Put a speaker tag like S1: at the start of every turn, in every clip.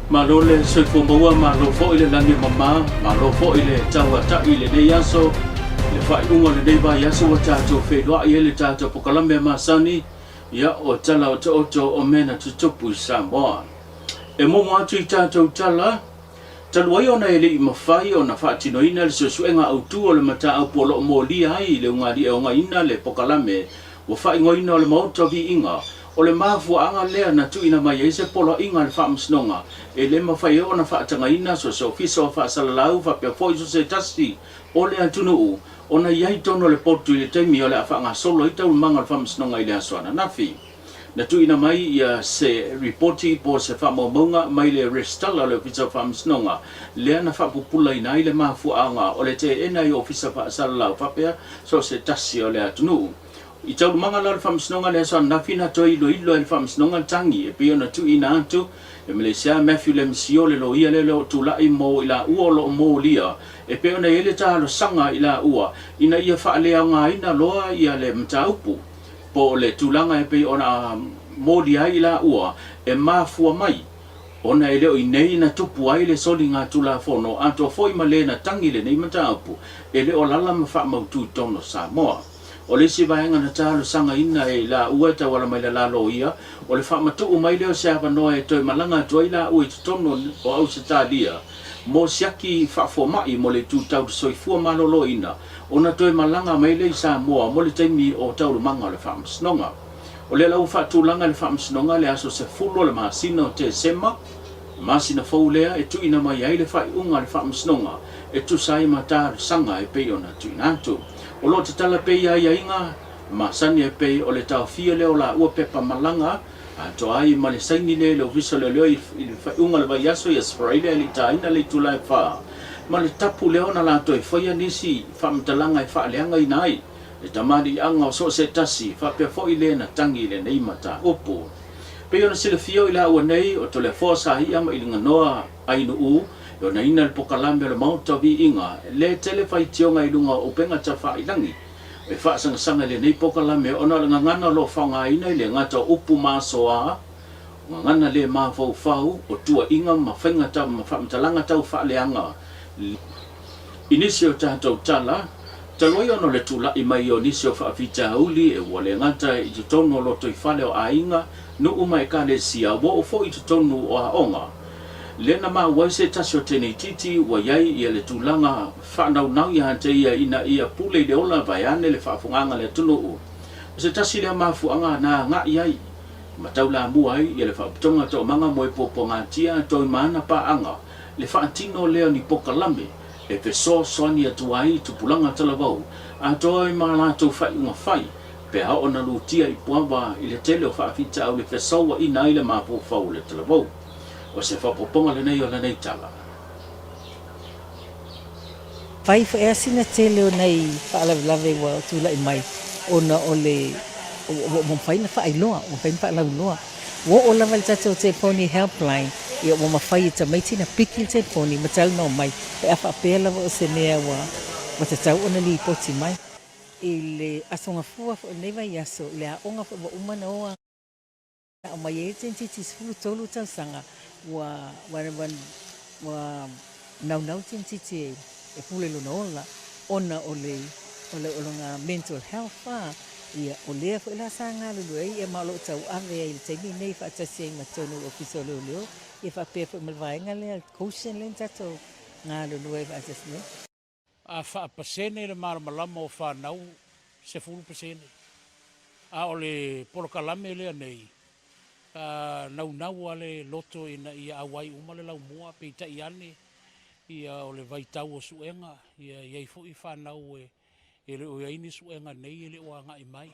S1: Malo le soifua maua, malo foi le lagi e mama, malo foi le tauata'i i lenei aso, le faaiuga o lenei vaiaso ua tatou feiloai ai le tatou pokalame masani, ia o tala otooto o mea na tutupu i Samoa. E muamua atu i tatou tala, talu ai ona e le i mafai ona faatinoina le suesuega autu o le mataupu o lo o molia ai i le ugali'i e ogaina le pokalame ua faaigoaina o le Maota o Viiga, o le mafuaaga lea na tuuina mai ai se poloaiga a le Faamasinoga e le mafai ai ona faatagaina so se ofisa o faasalalau faapea foi so se tasi o le atunuu ona i ai tonu o le potu i le taimi o le a faagasolo ai taualumaga o le Faamasinoga i le aso ananafi. Na tuuina mai ia se ripoti po o se faamaumauga mai le Resitala o le Ofisa o Faamasinoga lea na faapupulaina ai le mafuaaga o le teena i ofisa faasalalau faapea so o se tasi o le atunuu. I taualumaga la o le Faamasinoga le aso ananafi na toe iloilo ai le Faamasinoga tagi e pei ona tuuina atu e Malaysia Matthew Lemsio le loia lea o lo o tulai mo i laua o lo o molia e pei ona i ai le talosaga i laua ina ia faaleaogaina loa ia le mataupu po o le tulaga e pei ona molia ai i laua e mafua mai ona e le o i nei na tupu ai le soligatulafono atoa foi ma le na tagi lenei mataupu e le o alaala ma faamautu i totonu o Samoa. O le isi vaega na talosagaina e i laua e tauala mai le la loia, o le faamatuu mai lea o se avanoa e toe malaga atu ai laua i totonu o Ausetalia mo siaki faafomai mo le itu tau le soifua maloloina ona toe malaga mai lea i Samoa mo le taimi o taualumaga o le Faamasinoga. O lea la ua faatulaga e le Faamasinoga le aso 10 o le masina o Tesema, masina fou lea e tuuina mai ai le faaiuga a le Faamasinoga e tusa ai ma talosaga e pei ona tuuina atu. O lo o tatala pea ia aiaiga masani e pei o le taofia lea o laua pepa malaga atoa ai ma le saini lea i le Ofisa o Leoleo i le faaiuga o le vaiaso i Aso Faraile e le i taina le itula e fa ma le tapu lea ona latou e faia nisi faamatalaga e faaleagaina ai le tamaliiaga o so o se tasi faapea foi le na tagi i lenei mataupu. Pei ona silafia o i laua nei o Toleafoa Saia ma Iliganoa Ainuu e onaina le pokalame o le Maota o Viiga le tele faitioga i luga o upega tafailangi e faasangasaga i lenei pokalame ona o le gagana o lo o faaaogaina i le gata o upu masoa, o gagana le mafaufau, o tuuaiga ma faiga tau ma faamatalaga tau faaleaga i nisi o tatou tala, talu ai ona o le tulai mai o nisi o faafitauli e ua le gata i totonu o lotoifale o aiga, nuu ma ekalesia, ua oo foi i totonu o aoga. Lea na maua ai se tasi o teneititi ua i ai ia le tulaga faanaunau ia te ia ina ia pule i le ola vaeane le faafogaaga a le atunuu. O se tasi lea mafuaaga na agai ai ma taulamua ai ia le Faaputoga Toomaga mo e Puapuagatia toi ma ana paaga le faatino lea o ni pokalame e fesoasoani atu ai i tupulaga talavou atoa ai ma latou faaiuga fai pe a oo na lutia i puava i le tele o faafitauli e fesauaina ai le mafaufau o le talavou. O se faaopoopoga lenei o lenei tala.
S2: Fai foi lava sina tele o nai faalavelave ua tulai mai ona o le ua mafai ona faailoa, ua mafai ona faalauiloa. Ua oo lava i le tatou telefoni helpline, ia ua mafai e tamaiti ona piki le telefoni ma talanoa mai pe a faapea lava o se mea ua tatau ona lipoti mai. I le Aso Gafua foi o lenei vaiaso, i le aoga foi ua uma ona o a aumai ai le teineitiiti 13 tausaga ua ua ua naunau le teineitiiti e pule lona ola ona o le o le o lona mental health a ia o lea foi la sa galulue ai ia ma o lo o tauave ai i le taimi lenei faatasi ai ma totonu o le Ofisa o Leoleo ia faapea foi ma le vaega lea le Koshen lea na tatou galulue ai faatasi nei.
S3: A faapasene le malamalama o fanau, 10%. A o le polokalame lea nei, a naunau lava le loto ina ia auai uma le laumua, peitai ane ia o le vaitau o suega, ia e i ai foi fanau e le o i ai ni suega nei e le o agai mai.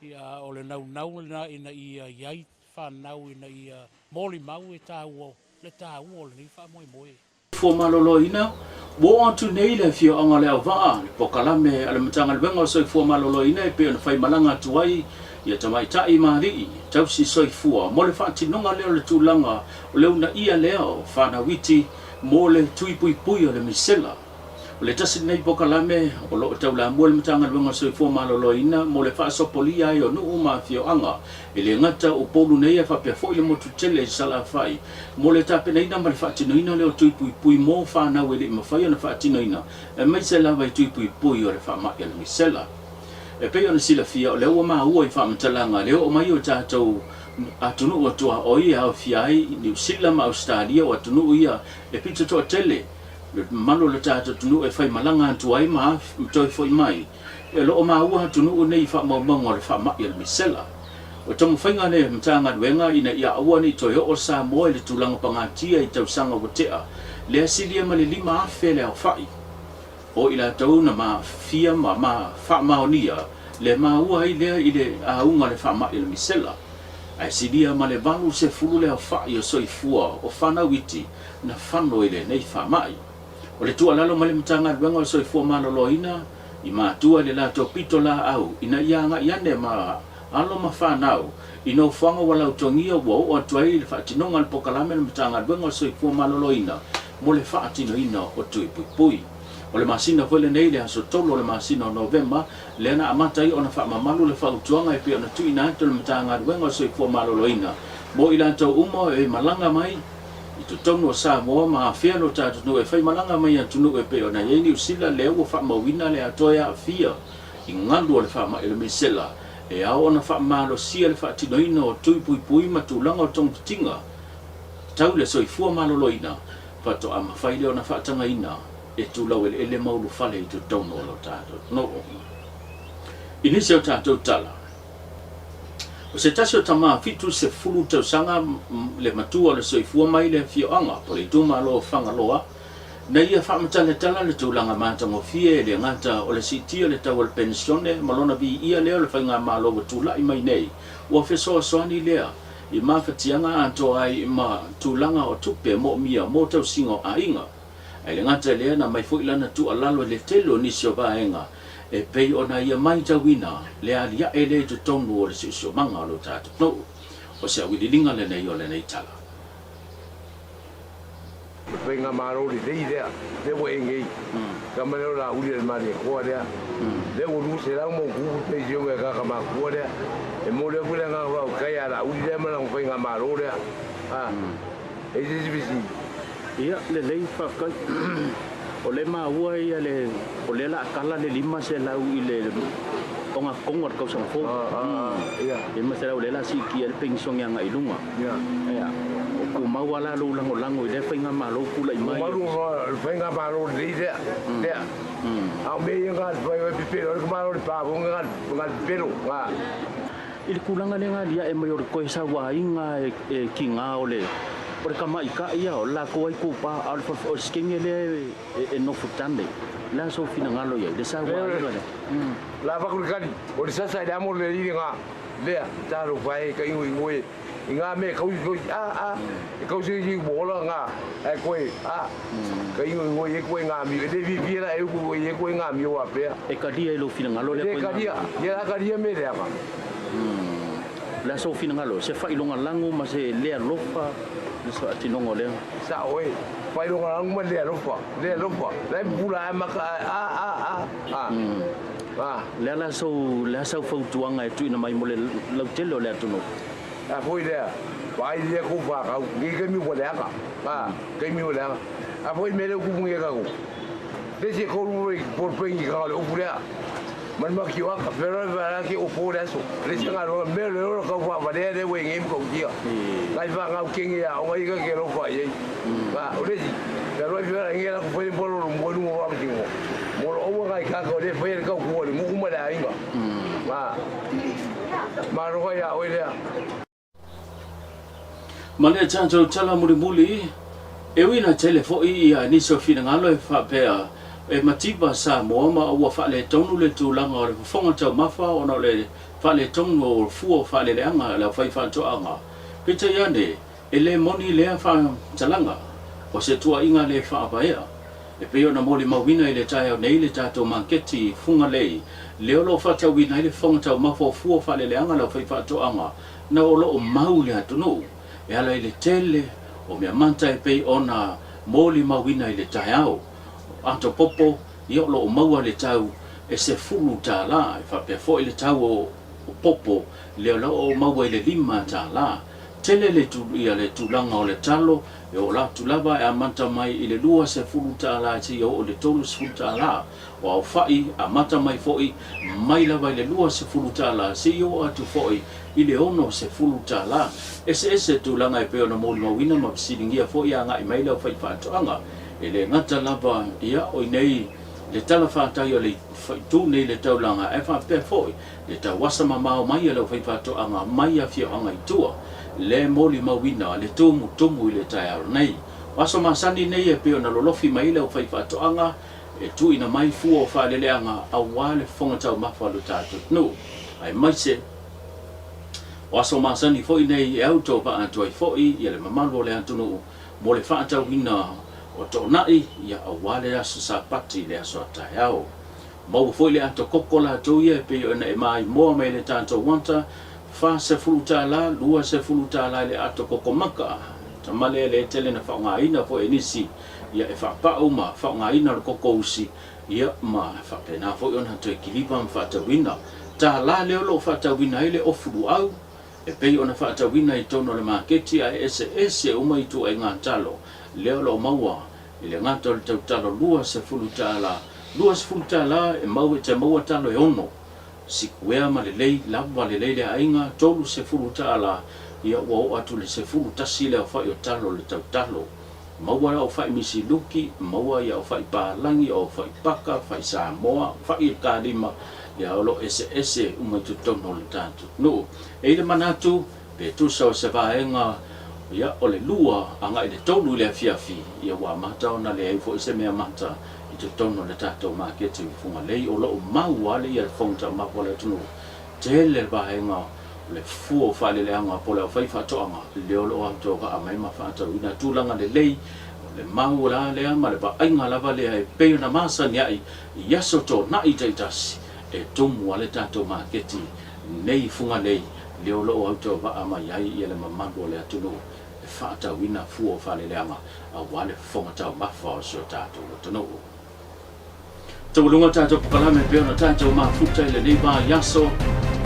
S3: Ia a o le naunau lena ina ia i ai fanau ina ia molimau e taua, le taua o lenei faamoemoe.
S1: Soifua Maloloina, Ua oo atu nei le afioaga o Leauvaa, le pokalame a le Matagaluega o Soifua Maloloina e pei ona faimalaga atu ai ia tamaitai ma alii tausi soifua mo le faatinoga lea o le tulaga o le uunaia lea o fanau iti mo le tui puipui o le misela. O le tasi lenei polokalame o lo o taulamua le Matagaluega o le Soifua Maloloina mo le faasopolia ai o nuu ma afioaga e le gata o Upolu nei ae faapea foi le motu tele i Salafai mo le tapenaina ma le faatinoina lea o tui puipui mo fanau e le i mafai ona faatinoina aemaise lava i tui puipui o le faamai o le misela. E pei ona silafia o lea ua maua i faamatalaga le oo mai o tatou atunuu o tuaoi e aofia ai Niu Sila ma Ausetalia o atunuu ia e pito toatele le mamalu o le tatou atunuu e faimalaga atu ai ma toe foi mai. O lo o maua atunuu nei i faamaumauga o le faamai o le misela. O taumafaiga a le Matagaluega ina ia aua ne i toe oo Samoa i le tulaga pagatia i tausaga ua tea, lea silia ma le 5,000 le aofai o i latou na maafia ma faamaonia le maua ai lea i le auga o le faamai o le misela. Ae silia ma le 80 le aofai o soifua o fanau iti na fano i lenei faamai. O le tuualalo mai le Matagaluega o le Soifua Maloloina i matua i le latou pito laau ina ia agai ane ma alo ma fanau i nofoaga ua lautogia ua oo atu ai le faatinoga o le polokalame a le Matagaluega o le Soifua Maloloina mo le faatinoina o tui puipui. O le masina foi lenei, le aso 3 o le masina o Novema, lea na amata ai ona faamamalu le fautuaga e pei ona tuuina atu e le Matagaluega o le Soifua Maloloina mo i latou uma e malaga mai i totonu o Samoa ma afea lo tatou atunuu e faimalaga mai atunuu e pei ona i ai Niu Sila lea ua faamauina le atoa e aafia i galu o le faamai o le misela e ao ona faamalosia le faatinoina o tui puipui ma tulaga o togafitiga tau le soifua maloloina faatoa mafai lea ona faatagaina e tulau eleele ma ulufale i totonu o lo tatou atunuu. I nisi o tatou tala, O se tasi o tama 70 tausaga le matua o le soifua mai le afioaga po o le itumalo o Fagaloa, na ia faamatalatala le tulaga matagofie e le gata o le siitia o le tau o le penisione ma lona viia lea o le faigamalo ua tulai mai nei, ua fesoasoani lea i mafatiaga atoa ai ma tulaga o tupe moomia mo tausiga o aiga. Ae le gata i lea, na aumai foi lana tuualalo i le tele o nisi o vaega e pei ona ia maitauina le aliae lea i totonu o le siosiomaga o lo tatou nuu. O se auiliiliga lenei o lenei tala.
S4: Le faigamalo lelei lea, lea ua e nei, tama lea o Laauli a le Malietoa lea, lea ua 200 ma ona tupu le penisione a tagata matutua lea. E momoli atu le agaga faafetai ia Laauli lea ma lana faigamalo lea. A, e i ai se isi fesili?
S1: Ia, lelei, faafetai. O lea e maua ia le, o lea o le a kala le 500 i le ogatotonu o le tausaga fou. 500 o lea o le a siitia ai le penisione agai i luga. Ia, o tumau lava la lou lagolago i lea faigamalo ua tulai mai.
S4: Tumau le faigamalo lelei lea, lea. A o mea ia na fai ai pepelo ai le tamaloa i le pa foi na pepelo, na.
S1: I le tulaga lea na aliae mai o le toe sauaina e tiga o le o le tamaitai ia, o le latou ai itupa, a o le o le sikenge lea e nofo tane. O le a sou finagalo i ai i le sauaina lea?
S4: La avatu le tali, o le sasa i le amo le alii lena, lea, talofa e, ka inoino e, i nga mea e tausi a, a, e tausi ai ua ola nga, ae koe, a, ka inoino i ai koe nga amio, e le fiafia la e upu i ai koe nga amio faapea.
S1: E talia i lou finagalo lea
S4: koe nga amio? E le talia, ia la talia mea leaga.
S1: O le a sou finagalo, se failogalago ma se le alofa le faatinoga o lea?
S4: Sao e, failogalago ma le alofa, le alofa, la e pupula ae maka ae, a, a, a, a, a.
S1: Le a la sou, le a sau fautuaga e tuuina mai mo le lautele o le atunuu?
S4: A foi lea, vaai lea kou whakau, ngi kaimi ua leaga, a, kaimi ua leaga. A foi mea lea ua tupu nei ia tatou, le isi e tolu rei ballpen i kaga o le upu lea, ma le makioaka, feloai fealai ke opo le aso, le isi galuega, mea lea o le tau faavalea lea ua i nei matautia, nai fanau kenge e aoga ia ta te alofa i ai. A, o le isi, fealuai fealai nei latou fai le polo mo i luga o Faamasinoga, mo le aua nai tagata o lea e faia le tautua i le nuu ma le aiga. A, Malo ia oe lea.
S1: Ma le tatou tala mulimuli, e ui ina tele foi ia nisi o finagalo e faapea e mativa Samoa ma ua faaletonu le tulaga o le fofoga taumafa ona o le faaletonu o fua o faaleleaga a le aufaifaatoaga. Peitai ane, E le moni lea faamatalaga, o se tuuaiga le faavaea. E pei ona molimauina i le taeao nei le tatou maketi Fugalei, lea o lo o faatauina ai le fofoga taumafa o fua faaleleaga a le aufaifaatoaga na o lo o mau le atunuu e ala i le tele o mea mata e pei ona molimauina i le taeao, ato popo. ia o lo o maua le tau e $10. E faapea foi le tau o popo, lea o lo o maua i le $5. Tele le ia le tulaga o le talo, e oo atu lava e amata mai i le $20 seia oo i le $30. O aofai, amata mai foi mai lava i le $20 seia oo atu foi i le $60. Eseese tulaga e pei ona molimauina ma fesiligia foi agai mai le aufaifaatoaga. E le gata lava ia o i nei le tala fatai o le faaitu nei i le taulaga ae faapea foi le tauasa mamao mai a le aufaifaatoaga mai afioaga i tua le molimauina le tumutumu i le taeao nei. O aso masani nei e pei ona lolofi mai ai le aufaifaatoaga e tuuina mai fua o faaleleaga aua le fofoga taumafa o lo tatou atunuu, aemaise o aso masani foi nei e autovaa atu ai foi le mamalu o le atunuu mo le faatauina o toonai aua le aso Sapati le aso a taeao. Maua foi le ato koko latou ia e pei ona e maimoa mai le tatou ata, $40, $20 i le ato koko maka. Tama lea le tele na faaaogaina foi e nisi ia e faapau ma faaaogaina le koko usi ia ma faapena foi ona toe kiliva ma faatauina. Tala lea o lo o faatauina ai le ofu luau e pei ona faatauina i totonu o le maketi ae eseese uma ituaiga talo lea o lo o maua i le gata o le tautalo $20, $20 e mau e te maua talo e ono sikuea ma lelei lava lelei le aiga, $30 ia ua oo atu i le 11 le aofai o talo o le tautalo. Maua au fai misiluki, maua i au fai palagi, o au fai paka, fai Samoa, fai kalima, ia o lo o eseese uma i totonu o le tatou atunuu. E i le manatu, pe tusa o se vaega ia o le 2 agai i le 3 i le afiafi, ia ua amata ona leai foi se mea mata i totonu o le tatou maketi i Fugalei. O lo o mau lava ia le fofoga taumafa o le atunuu, tele le vaega o le fua o faaleleaga po o le aufaifaatoaga lea o lo o autovaa mai ma faatauina tulaga lelei o le mau la lea ma le vaaiga lava lea e pei ona masani ai i aso tona'i taitasi e tumu ai le tatou maketi nei i Fugalei lea o lo o autovaa mai ai ia le mamalu o le atunuu e faatauina fua o faaleleaga aua le fofoga taumafa o si o tatou atunuu. Taualuga tatou polokalame e pei ona tatou mafuta i lenei vaiaso.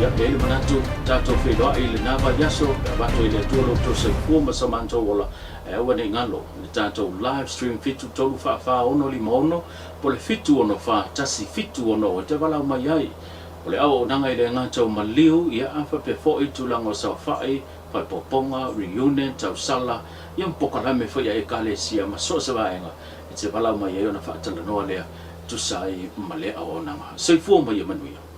S1: Ia, e i ai le manatu, tatou feiloai i lena vaiaso, pe avatu ai le Atua lo outou soifua ma sa matou ola, ae aua ne i galo le tatou live stream 7 3 4 4 6 5 6 po o le 7 6 4 1 7 6 e te valaau mai ai. O le auaunaga i le gata o maliu, ia, a faapea foi tulaga o saofai, faaipopoga, reunion, tausala, ia ma polokalame foi a Ekalesia ma so o se vaega e te valaau mai ai ona faatalanoa lea e tusa ai ma lea auaunaga. Soifua ma ia manuia.